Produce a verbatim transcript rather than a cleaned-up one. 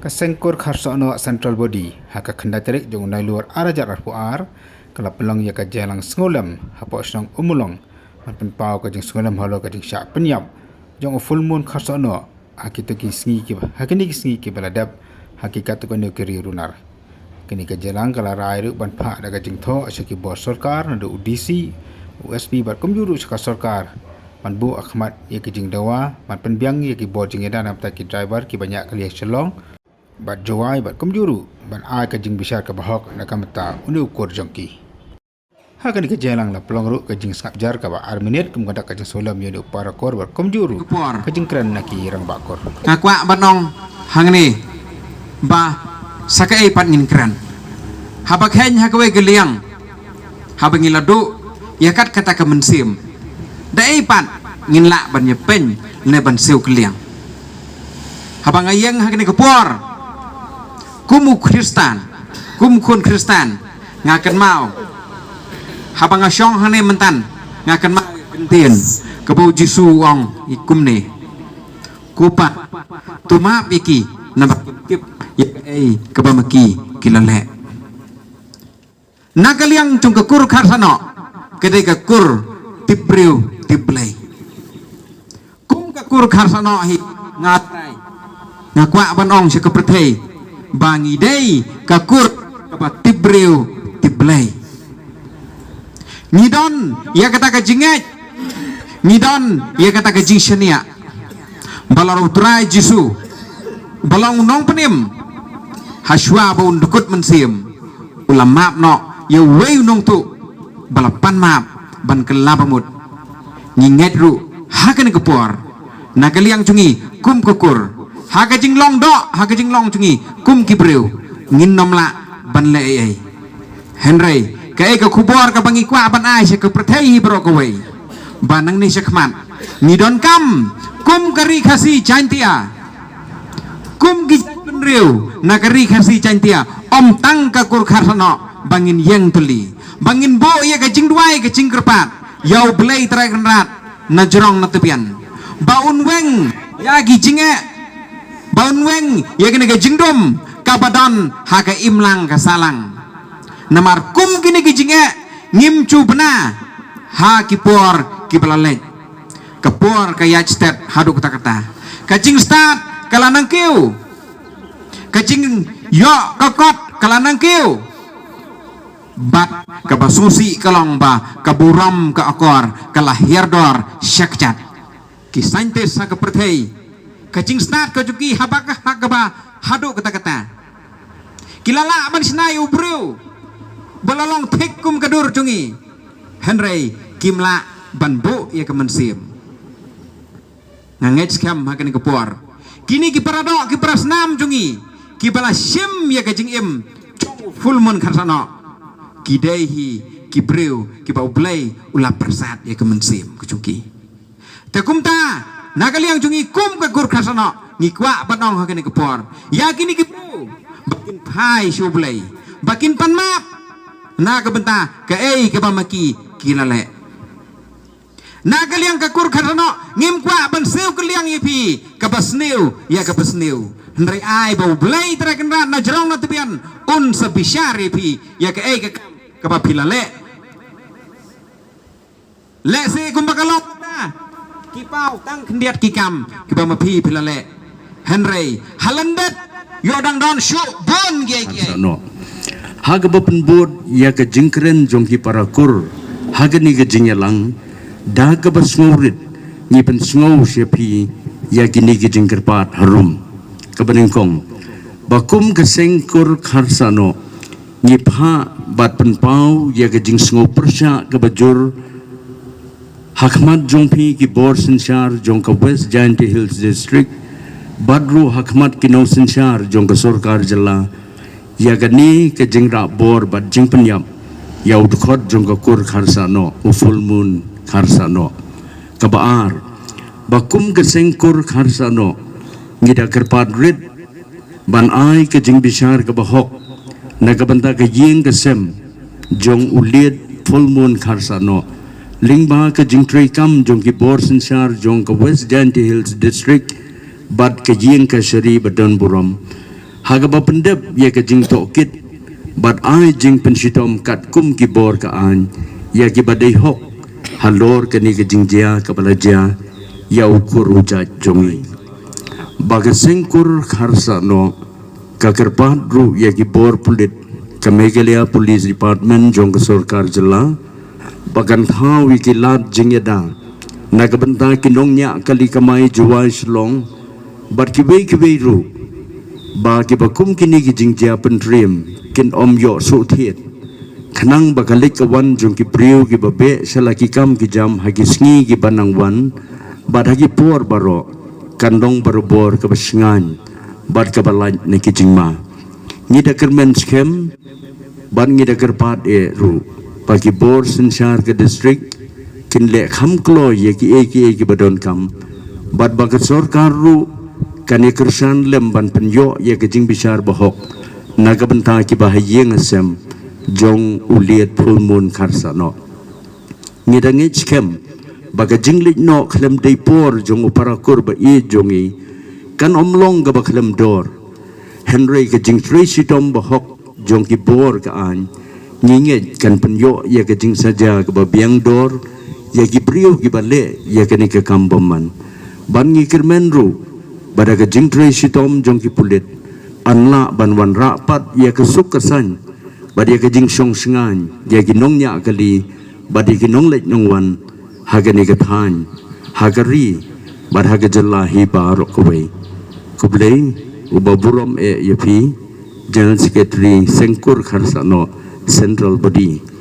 Ka Seng Kur Kharsahnoh Central Body ha ka khyndai tarik jong u Nailur ar hajar arphew ar ka la pynlong ïa ka jingïalang sngewlem hapoh shnong Ummulong ban pynpaw ka jingsngewlem halor ka jingshah pynïap jong u Full Moon Kharsahnoh ha kito ki sngi ki ha kine ki sngi kiba la dep ha ki katto katne ki ri runar. Kane ka jingïalang ka la rai ruh ban phah da ka jingthoh sha ki bor sorkar naduh u D C, u S P bad kumjuh ruh sha ka sorkar ban buh ha khmat ïa ki jingdawa ban pynbiang ïa ki bor jingïada na bynta ki driver kiba ñiah kali ha Shillong bad Jowai bad kumjuh ruh ban ai ka jingbishar kaba hok na ka bynta une u kur jong ki. Ha kane ka jingïalang la pynlong ruh ka jingsngap jar kaba ar minit kum ka dak ka jingsngewlem ïa une u para kur bad kumjuh ruh ka jingkren na ki rangbah kur. Nga kwah ban ong hangne ba sa kaei pat ngin kren. Haba kheiñ ha kawei ka liang, haba ngi la duh ïa kat kata ka mynsiem, da ei pat ngin lah ban ïapeiñ ne ban siew kylliang. Haba nga ïeng ha kane ka por kum u Khristan, kum u khun Khristan, nga kynmaw, haba nga shong hangne mynta nga kynmaw ïa ka ktien kaba u Jisu u ong kumne: Ko Pa, to map ïa ki namar kim tip ïa kaei kaba ma ki ki la leh. Na ka liang jong ka kur Kharsahnoh, ka dei ka kur tip briew tip Blei. Kum ka kur Kharsahnoh hi, nga trai, nga kwah ban ong sha ka pyrthei ba ngi dei ka kur kaba tip briew tip Blei. Ngi don ïa kata ka jingngeit, ngi don ïa kata ka jingshaniah ba la u Trai Jisu ba long u nongpynim, ha shuwa ba un dkut mynsiem, u la map noh ïa uwei u nongtuh ba la pan map ban kylla bamut. Ngi ngeit ruh ha kane ka por, na ka liang jong ngi kum ka kur, ha ka jinglong doh, ha ka jinglong jong ngi kum ki briew, ngin nym lah ban leh ei ei. Hynrei kaei ka khubor kaba ngi kwah ban ai sha ka pyrthei hi baroh kawei, ba nangne shakhmat ngi donkam kum ka Ri Khasi Jaiñtia, kum ki jaitbynriew na ka Ri Khasi Jaiñtia, ym tang ka kur Kharsahnoh ba ngin ïeng tylli, ba ngin buh ïa ka jingduwai ka jingkyrpad ïa u Blei Trai Kynrad na jrong na tbian, ba un weng ïa ki jingeh, ba un weng ïa kane ka jingdum kaba don ha ka imlang ka sahlang. Namar kum kine ki jingeh ngim ju bna ha ki por kiba la leit. Ka por ka ïaid stet haduh katta katta. Ka jingstad ka la nangkiew. Ka jingïoh ka kot ka la nangkiew. Bad kaba sngewsih ka long ba ka burom ka akor ka la hiar dor shakjat. Ki scientist ha ka pyrthei, ka jingstad ka jong ki haba ka ha kaba haduh katta katta. Ki la lah ban shna ïa u briew ba la long thik kum ka dur jong ngi. Hynrei kim lah ban buh ïa ka mynsiem. Nga ngeit skhem ha kane ka por, kine ki para doh ki para snam jong ngi kiba la shim ïa ka jingim jong u Full Moon Kharsahnoh, ki dei hi ki briew kiba u Blei u la pyrsad ïa ka mynsiem ka jong ki. Te kumta, na ka liang jong ngi kum ka kur Kharsahnoh, ngi kwah ban ong ha kane ka por ïa kine ki briew ba kin phai sha u Blei, ba kin pan map na ka bynta kaei kaba ma ki ki la leh. Na ka liang ka kur Kharsahnoh, ngim kwah ban siew kylliang ïa phi kaba sniew ïa kaba sniew. Hynrei ai ba u Blei Trai Kynrad na jrong na tbian un sa bishar ïa phi ïa kaei ka kam kaba phi la leh. Lehse kumba ka long mynta, ki paw tang khyndiat ki kam kiba ma phi phi la leh. Hynrei ha lyndet ïoh dang don shuh bun kiei kiei. Kharsahnoh. Ha kaba pynbud ïa ka jingkren jong ki para kur ha kane ka jingïalang, da kaba sngewrit ngi pynsngew sha phi ïa kine ki jingkyrpad harum. Kaba nyngkong, ba kum ka Seng Kur Kharsahnoh, ngi phah bad pynpaw ïa ka jingsngew pyrshah kaba jur ha khmat jong phi ki bor synshar jong ka West Jaintia Hills District, bad ruh ha khmat ki nongsynshar jong ka sorkar jylla ïa kane ka jingrah bor bad jingpynïap ïa u dkhot jong ka kur Kharsahnoh, u Full Moon Kharsahnoh. Kaba ar, ba kum ka Seng Kur Kharsahnoh, ngi da kyrpad rit ban ai ka jingbishar kaba hok na ka bynta ka ïing ka sem jong u Liet Full Moon Kharsahnoh, lyngba ka jingtreikam jong ki bor synshar jong ka West Jaintia Hills District bad ka ïing ka shari ba don burom, Ha kaba pyndep ïa ka jingtohkit bad ai jingpynshitom katkum ki bor ka aiñ ïa kiba dei hok halor kane ka jingjia kaba la jia ïa u kur u jait jong ngi. Ba ka seng kur Kharsahnoh ka kyrpad ruh ïa ki bor pulit ka Meghalaya Police Department jong ka sorkar jylla ba kan thaw ïa ki lad jingïada na ka bynta ki nongñiah kali kamai Jowai Shillong bad kiwei kiwei ruh ba kiba kum kine ki jingjia pyntriem kin ym ïoh shuh thied. Khnang ba ka leit ka wan jong ki briew kiba beh sha la ki kam ki jam ha ki sngi kiba nang wan bad ha ki por baroh kan long barabor kaba shngaiñ bad kaba lait na ki jingma. Ngi da kyrmen skhem bad ngi da kyrpad eh ruh ba ki bor synshar ka district kin leh kham kloi ïa kiei kiei kiba donkam bad ba ka sorkar ruh kan ïa kyrshan lem ban pynïoh ïa ka jingbishar ba hok na ka bynta kiba ha ïing ha sem jong u Liet Full Moon Kharsahnoh. Ngi da ngeit skhem ba ka jingleit noh khlem dei por jong u para kur ba ïeit jong ngi kan ym long kaba khlem dor. Hynrei ka jingtrei shitom ba hok jong ki bor ka aiñ ngi ngeit kan pynïoh ïa ka jingsaja kaba biang dor ïa ki briew kiba leh ïa kane ka kam bymman. Bad ngi kyrmen ruh ba da ka jingtrei shitom jong ki pulit yn lah ban wanrah pat ïa ka suk ka saiñ bad ïa ka jingshong shngaiñ ïa ki nongñiah kali bad ïa ki nongleit nongwan ha kane ka thaiñ, ha ka ri bad ha ka jylla hi baroh kawei. Khublei, uba burom eh ïa phi, General Secretary Seng Kur Kharsahnoh Central Body.